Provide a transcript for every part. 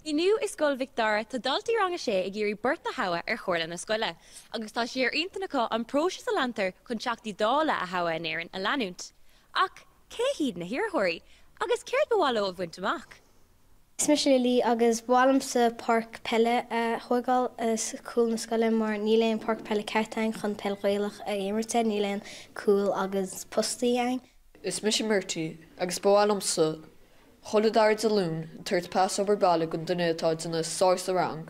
Inniu i Scoil Mhic Dara tá daltaí Rang 6 ag iarraidh beirt a thoghadh ar Chomhairle na Scoile agus tá sé ar intinn acu an próiseas a leantar chun Teachtaí Dála a thoghadh in Éirinn a leanúint. Ach cé hiad na hiarrthóirí? Agus céard ba mhaith leo a bhaint amach? Is mise Lily agus ba mhaith liomsa páirc peile a thóigeáil os cúl na scoile mar níl aon páirc peile ceart ann chun peil Ghaelach a imirt air, níl aon cúl agus postaí ann. Is mise Murty agus ba mhaith liomsa Chuile dara Dé Luain, tabhairt pas obair baile don duine atá ag déanamh is fearr sa rang.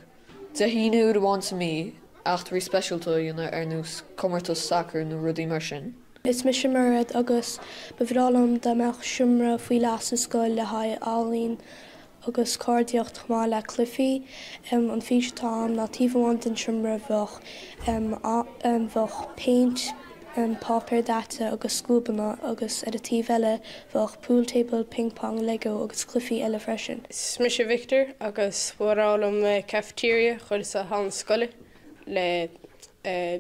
Dé hAoine uair amháin sa mí, eachtraí speisialta a dhéanamh ar nós comórtas sacair nó rudaí mar sin. Is mise Mairéad agus ba bhreá liom dá mbeadh seomra faoi leith sa scoil le haghaidh ealaín agus ceardaíocht chomh maith le cluichí. An fís atá agam ná taobh amháin den seomra bheadh bheadh péint, páipéar daite agus scuabanna agus ar an taobh eile bheadh pool table, ping pong, lego agus cluichí eile freisin. Is mise Victor agus ba bhreá liom cafeteria a chur sa halla scoile le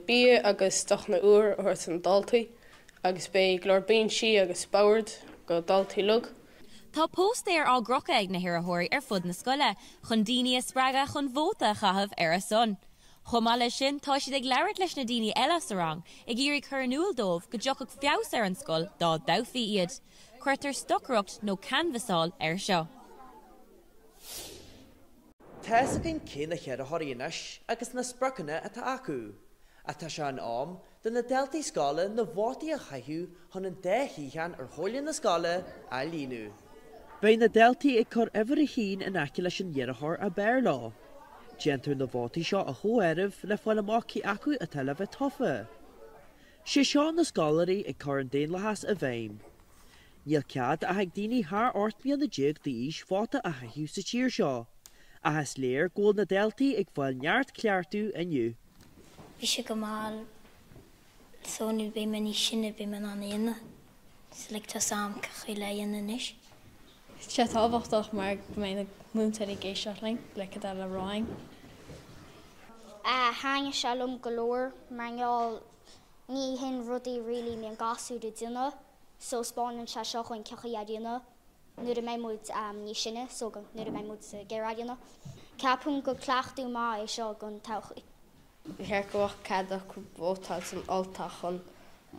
bia agus deochanna úr a thabhairt do na daltaí agus beidh go leor binsí agus boird do daltaí uilig. Tá póstaeir á gcrochadh ag na hiarrthóirí ar fud na scoile chun daoine a spreagadh chun vóta a chaitheamh ar a son. Chomh maith leis sin, tá siad ag labhairt leis na daoine eile sa rang, ag iarraidh cur in iúl dóibh go dtiocfadh feabhas ar an scoil dá dtoghfaí iad. Cuirtear stocaireacht nó canbhasáil air seo. Tá's againn cé na hiarrthóirí anois agus na spriocanna atá acu. Ach tá sé in am do na daltaí scoile na vótaí a chaitheamh chun an dá shuíochán ar Chomhairle na Scoile a líonadh. Beidh na daltaí ag cur uimhir a haon in aice leis an iarrthóir ab fhearr leo. Déantar na vótaí seo a chomhaireamh le fáil amach cé acu atá le bheith tofa. Sé seo na scoláirí ag cur an daonlathas i bhfeidhm. Níl cead ach ag daoine thar 18 mbliana d'aois vóta a chaitheamh sa tír seo, ach is léir go bhfuil na daltaí ag fáil neart cleachtadh inniu. Bhí sé go mall so nuair beidh mé níos sine beidh mé in ann a dhéanamh so like tá 's a'm cén chaoi le dhéanamh anois. Tá sé tábhachtach mar go mbeidh na múinteoirí ag éisteacht linn le cad tá le rá againn. Thaitnigh sé liom go leor mar gheall ní hin rudaí really mbíonn gasúir ag déanamh so 'spáineann sé seo dhúinn cén chaoi a dhéanamh nuair a mbeidh muid níos sine so nuair a mbeidh muid ag iarraidh a dhéanamh. Ceapaim gur cleachtadh maith é seo don todhchaí. Ba cheart go mbeadh cead acu vótáil san olltoghchán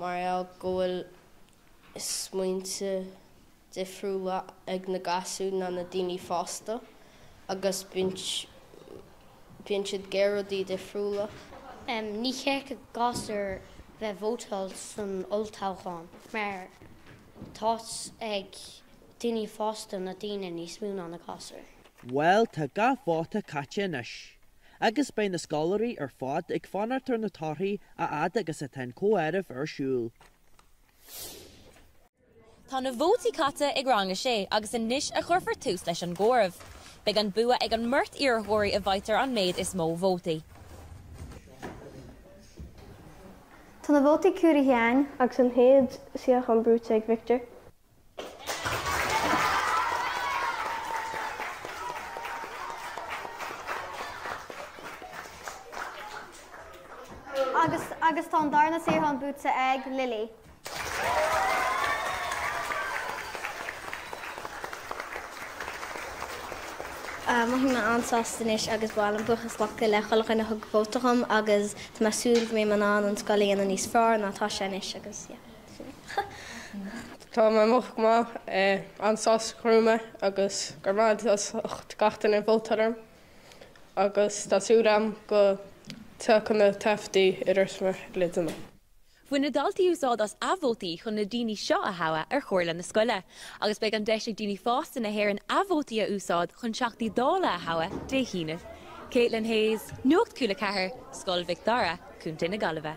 mar gheall go bhfuil smaointe difriúla ag na gasúir ná na daoine fásta agus bíonn siad ag iarraidh rudaí difriúla. Ní cheart do gasúir bheith vótáil san olltoghchán mar tá's ag daoine fásta na daoine níos mó ná na gasúir. Bhuel, tá gach vóta caite anois, agus beidh na scoláirí ar fad ag fanacht ar na torthaí a fhad agus atá an comhaireamh ar siúl. Tá na vótaí caite ag Rang 6 agus anois a chuirfear tús leis an gcomhaireamh. Beidh an bua ag an mbeirt iarrthóirí a bhfaightear an méid is mó vótaí. Tá na vótaí comhairthe againn. Agus an chéad suíochán buaite ag Victor. Agus agus tá an darna suíochán buaite ag Lily. Mothaím an-sásta anois agus ba mhaith liom buíochas a ghlacadh le chuile dhuine a thug vóta dhom agus tá mé ag súil go mbeidh mé in ann an scoil a dhéanamh níos fearr ná atá sé anois agus yeah, sin é. Tá mé ag mothú go maith, an-sásta gur bhuaigh mé agus go raibh maith as ucht gach duine a vótáil orm agus tá súil agam go dtiocfaidh na taifeadtaí ar ais mé le déanaí. Bhain na daltaí úsáid as a vótaí chun na daoine seo a thoghadh ar Chomhairle na Scoile, agus beidh an deis ag daoine fásta na hÉireann a vótaí a úsáid chun Teachtaí Dála a thoghadh Dé hAoine. Caitlin Hayes, Nuacht Cúla 4, Scoil Mhic Dara, Contae na Gaillimhe.